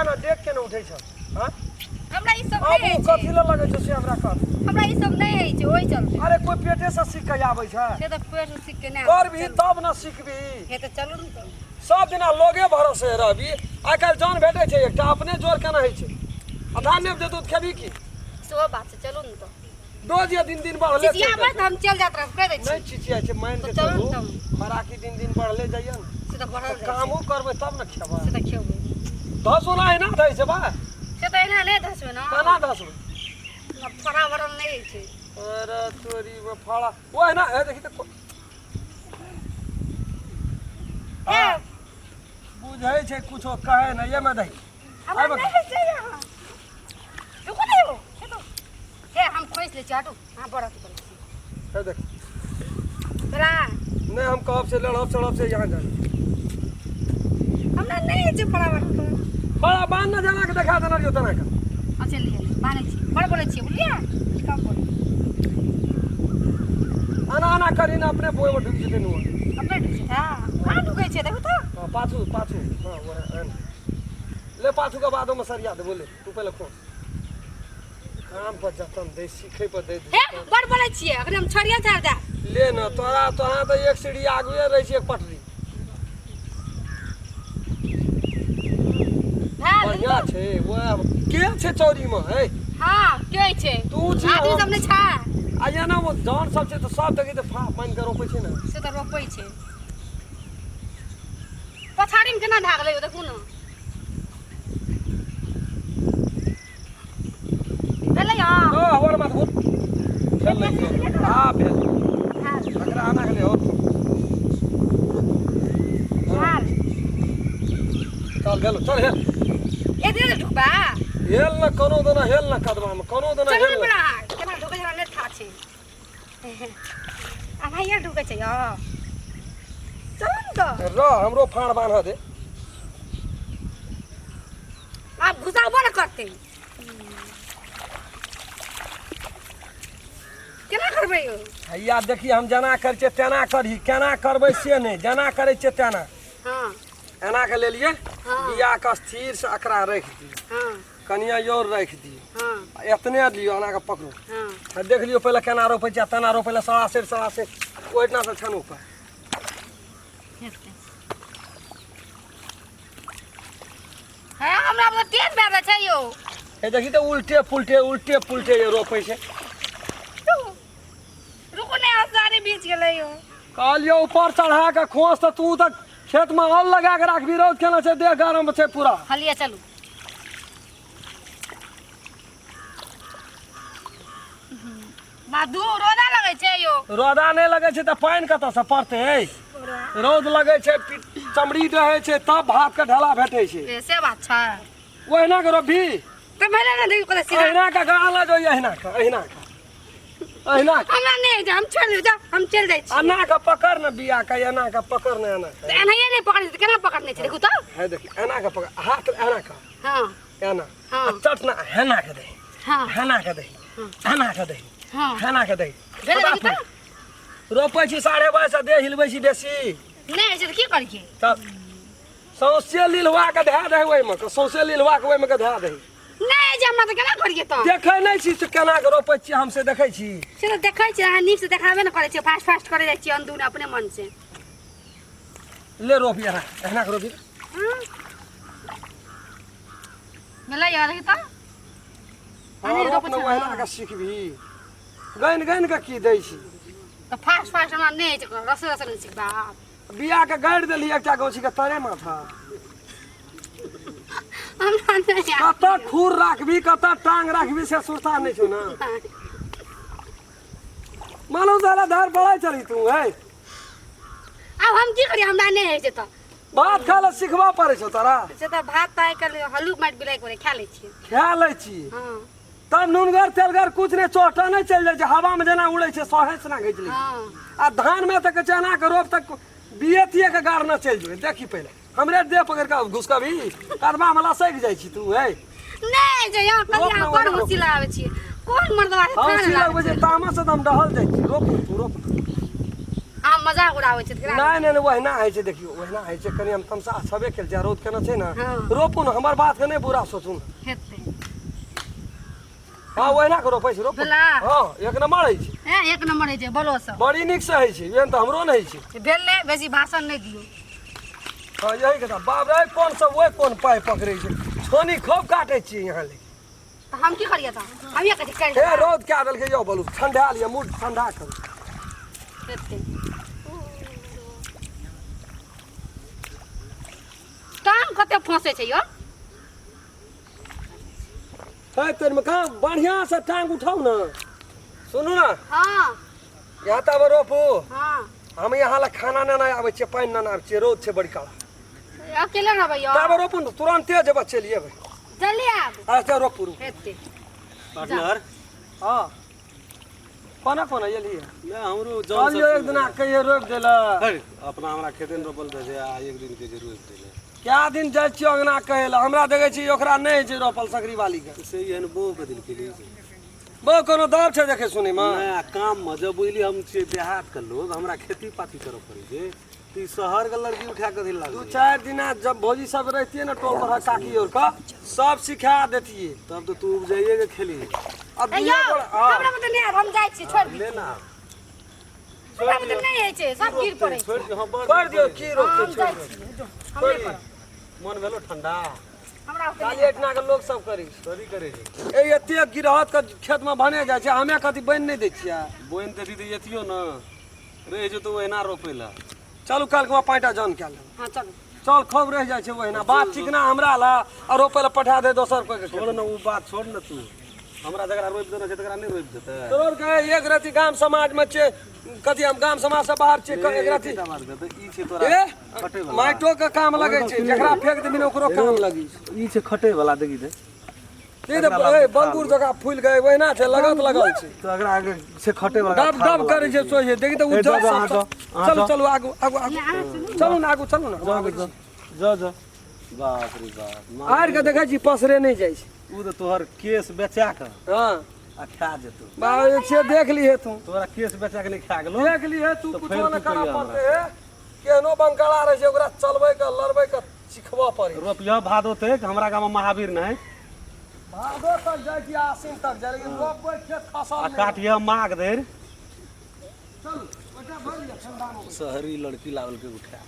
ने देख के ने उठै छ हाँ हमरा ई सब अब नहि ओ होइ कथी छै लए लगै छै से हमरा कह हमरा ई सब नहि होइ छै ओहि चलते अरे कोई पेटे से सीख के आबै छै से तऽ पेट से सीख के नहि करबही तब ने सीखबही हे तऽ चलू ने तऽ सब दिना लोगे भरोसे रहबी आइ काल्हि जन भेटै छै एकटा अपने जोर केना होइ छै आ धान नहि उपजेतौ तऽ खेबही की सेहो बात छै चलू ने तऽ डोज ये दिन दिन बढ़ले चलि चिचियाबै जाइ तऽ हम चलि जाइत रहब कहि दै छै। छी नहि चिचियाइ छै मानि के तऽ चलू चलू ने तब। खोराकी दिन दिन बढ़ले जाइए ने से तऽ बढ़ल तऽ जाइ छै कामो करबै तब ने खेबै से तऽ खेबै धसो ना एना धै छै बा से तऽ एना नहि धसबै ने केना धसबै फड़ा भरल नहि होइ छै अरे तोरी में फड़ा ओ एना हे देखी तऽ हे बुझै छै कुछो कहै नहि ये में दही हमरा आबि नहि होइ छै यहाँ रुकू ने यौ हे तो हे हम खोसि लै छी हटू अहाँ बड़ अथी करै छी हे देख तोरा नहि हम कहब से लड़ब सड़ब से यहाँ जाना हमरा नहि होइ छै बड़ा बड़ा बड़ा बांध न जाना के देखा देना रहियो तना के अच्छा लिअ बान्है छी बड़ बोलै छियै बुझलियै कम बोलू आना आना करी ना अपने बोए में ढुक जेतै नुआ अपने ढुकै छै हँ कहाँ ढुकै छै देखू तऽ हाँ पाछू पाछू हाँ वह एन ले पाछू के बादो में सरिया दे बोले तू पहले खोल काम पर जतन दे सीखे पर दे हे बड़ बोलै छियै अखन हम छड़िया झाड़ दे ले न तोरा तोरा तऽ एक सीढ़ी आगुए रहै छै एक पटरी बढ़िया छै वएह के छै चौरी में है हाँ के छै तू छी आदमी हम। सब नहि छै आ एना वो जन सब छै तऽ सब देखै तऽ फा पानि के रोपै छै ने से तऽ रोपै छै पछाड़ीमे केना भए गेलै देखू ने भेलै हँ ओ हमर मत घुर भेलै हां भेल एकरा आना के हो भेल चल गेलो चल हेल एक दिन ढुकबा हेल न कोनो दना हेल न कदमा में कोनो दना चलू हेल ने न बड़ा केना ढुकै छै नहि था छै आ भाइया ढुकै छै यौ चलू ने तऽ र हमरो फाड़ बान्ह दे आब घुसाबो ने करतै केना करबै यौ हैया देखी हम जेना करै छियै तेना करही केना करबै से नहि जेना करै छियै तेना हँ एना के लेलियै हँ। बिया के स्थिर से एकरा राखि दियौ हँ कनिया और राखि दियौ हँ आ एतने लियौ एना के पकड़ू हँ आ देख लियौ पहिले केना रोपै छै आ तेना रोपै लए सवा सेर सवा सेर ओहिठिना से छन ऊपर हेतै हँ हमरा तऽ तेज भए गेल छै यौ हे देखी तऽ उल्टे पुल्टे उल्टे पुल्टे जे रोपै छै रुकू ने सारे बीच गेलै यौ कहलियौ ऊपर चढ़ा के खोस तऽ तू तऽ खेतमे अल लगा के राखबी रौद केना छै देह गरम छै पूरा हलिए चलू माधु रोदा लगै छै यौ रौदा नहि लगै छै तऽ पानि कतऽसँ पड़तै रौद लगै छै चमड़ी रहै छै तब भातके ढेला भेटै छै ए, से बात छै ओहिना के रोपी तऽ भेलै ने देखियौ कतऽ सीधा अहिना के गाना जो अहिना के अहिना के अहिना के हमरा नहि जा हम चलि जा हम चलि जाइ छी एना के पकड़ ने बिया के एना के पकड़ ने एना के तऽ एनाहिए नहि पकड़ै छै तऽ केना पकड़ने छै देखू तऽ है देखी एना के पकड़ हाथ एना के हँ एना हाँ। आ चट ना हेना के दही हाँ हेना के दही हेना के दही हाँ हेना के दही भेलै देखी तऽ रोपै छी साढ़े बाइस से देह हिलबै छी बेसी नहि होइ छै तऽ की करियै तब सौंसे लीलवा के धए दही ओहिमे के सौंसे लीलवा के ओहिमे के धए दही नहि जे हमरा तऽ केना करियै तऽ देखै नहि छी से केना के रोपै छियै हम से देखै छी से तऽ देखै छियै अहाँ नीकसँ देखाबे ने करै छियै फास्ट फास्ट करै जाइ छियै अंदून अपने मन से ले रोपी एना एना के रोपी हँ। भेलै यार देखी तऽ हँ अरे रोप रोपै ने छै ओहिना के सिखबही गनि गनि के की दै छी तऽ फास्ट फास्ट हमरा नहि होइ छै रसे रसे नहि सिखबा बिया के गाड़ि देली एकटा गौछी के तरे माथा हमरा नहि कतऽ खुर राखबी कतऽ टांग राखबी से सुरता नहि छौ ने मानो सारा धार पड़ाइ चली तू है आब हम की करियै हमरा नहि होइ छै तऽ भात खाय लए सिखबऽ पड़ै छौ तोरा से तऽ भात तऽ आइ काल्हि हल्लुक माटि बिलाइ करे खा लै छियै खा लै छी हँ तब नूनगर तेलगर कुछ नहि चोटा नहि चलि जाइ छै हवामे जेना उड़ै छै सहे से ना घीच लै छै। हँ आ धानमे तऽ कहै छै एना के रोप तक बिये तिये के गाड़ न चलि जेबै देखी पहिले हमरे देह पकड़ि कऽ घुसकबही कदमा मे लसकि जाइ छी तू है नहि जे यहाँ रोप कभी ना अहाँ बड़ ओना रोप। हँसी लगाबै छियै कोन मर्दवा के हम थान सी लागै लगबै छै तामस से तऽ हम डहल जाइ छी रोप ने तू रोप ने। अहाँ मजाक उड़ाबै छी नहि नहि नहि ओहिना होइ छै। देखियौ, ओहिना होइ छै। कनि हम तमसा छबे केल छै, रौद केना छै ने। हँ। रोपू ने, हमर बातके नहि बुरा सोचू ने। हेतै। हँ, ओहिना के रोपै छै, रोपू। भेला? हँ, एक नम्बर होइ छै। हैं, एक नम्बर होइ छै बलो सब। बड़ी नीकसँ होइ छै, एहन तऽ हमरो नहि होइ छै। भेल नहि, बेसी भाषण नहि दियौ। हँ, यही के बाप रे, कोन सब ओहि कोन पाइ पकड़ै छै, छानी खूब काटै छियै यहाँ लेकिन। तऽ हम की करियै? तऽ हम कथी करि? हे, रौद कए देलकै यौ। बोलू, ठंडा लिअ, मूड ठंडा करू। हेतै। टांग कते फंसै छै यौ। है तोरमे कहाँ बढ़िआँसँ टांग उठाउ ने। सुनू ने। हँ। यहाँ तब रोपू। हँ। हम यहाँ लए खाना नेने आबै छियै, पानि नेने आबै छियै, रौद छै बड़ी काला। अकेले रहबै यौ? तब रोपू ने, तुरन्ते जेबै, चलि एबै। जल्दी आब। अच्छा, रोपू, रोपू। हेतै। पार्टनर। हँ, कोना कोना एलियै? नहि, हमरो जन कहलियौ एक दिना कहियो रोपि देलक। है, अपना हमरा खेते मे रोपल रहै आ एक दिन के जे रोपि देले। कए दिन जाइ छियै अङ्गना कहै लए, हमरा देखै छी ओकरा नहि होइ छै रोपल सकरी वाली के। से एहन बो के दिल के लिए। बो कोनो दब छै देखै सुनैमे? नया काम मे जब बुझली हम छियै देहात के लोग, हमरा खेती पाती करऽ पड़ै छै, तऽ ई शहर के लड़की उठा के दिल दू लागल। चारि दिना जब भौजी सब रहितियै ने टोल पर, काकी और का सब सिखा देतियै। तब तऽ तू उपजाइए के खेली। अब ए दुइये यौ, गोड़ा हँ। हमरा बुते नहि आब, हम जाइ छी, छोड़ि दियौ। ले ना। हमरा बुते नहि होइ छै, सब गिर पड़ै छै। छोड़ि दियौ, हँ, बड़ छोड़ि दियौ, की हँ, रोपतै? हम छोड़ि जाइ दियौ। छी, जो, हम नहि करब। मन भेलो ठंडा। हमरा ओते खाली नहि। एहिठिना के लोक सब करै छै। सरी करै छै। ए, एते गिरहत के खेत मे भने जाइ छै, हमे कथी बनि नहि दै छियै? बोनि देती तऽ एतियो ने, रहि जेतौ ओहिना रोपै लए। चलू, काल्हि के पाँचटा जन कए लेब। हँ, चलू। चल, खूब रहि जाइ छै ओहिना बात चिकना हमरा ला आ रोपै लए पठा दे दोसर कोइ के खेत। छोड़ ने ओ बात, छोड़ ने तू। हमरा जकरा रोपि देने छै तकरा नहि रोपि देतै? तोहर के एक रति गाम समाज में छै, कथी हम गाम समाज से बाहर छै? एक रति एकेटा बात कहतै, ई छै तोरा ए खटे वाला। माइटो के काम लगै छै, जकरा फेंक देबी ने ओकरो काम लगै छै। ई छै खटे वाला, देखी दे। ई तऽ ए, बंगुर जकाँ फूलि गए, ओहिना छै, लगत लगल छै। तो अगरा आगे छै खटे वाला। डब डब करै छै, सोझे देखी तऽ ए, उज्जर जाओ, सब अहाँ जाओ, अहाँ चलू। जाओ। चलू आगू, आगू, आगू। अहाँ सुनू। चलू ने आगू, चलू ने, हम आबै छी। जा जा, बाप रे बाप। आरि के देखै छी, पसरे नहि जाइ छै। उ तऽ तोहर केस बेचा के हँ आ खा जेतौ। बाबा से देख लीहे तू। तोरा केस बेचा के नहि खा गेलो? देख लीहे तू। तऽ कुछो फेर नहि तू करऽ कहिया पड़तै। हे, केहनो बंकला रहै छै, ओकरा चलबै के लड़बै के सिखबऽ पड़ै। रोपिया भादो तक, हमरा गाँव में महावीर नहीं। भादो तक जाइ कि आसिन तक जाइ, लेकिन रोपबै खेत खसल आ नहि। काटिया माघ धरि। चलू, ओटा भरि लिअ, ठंडा मे। शहरी लड़की लागल के उठा।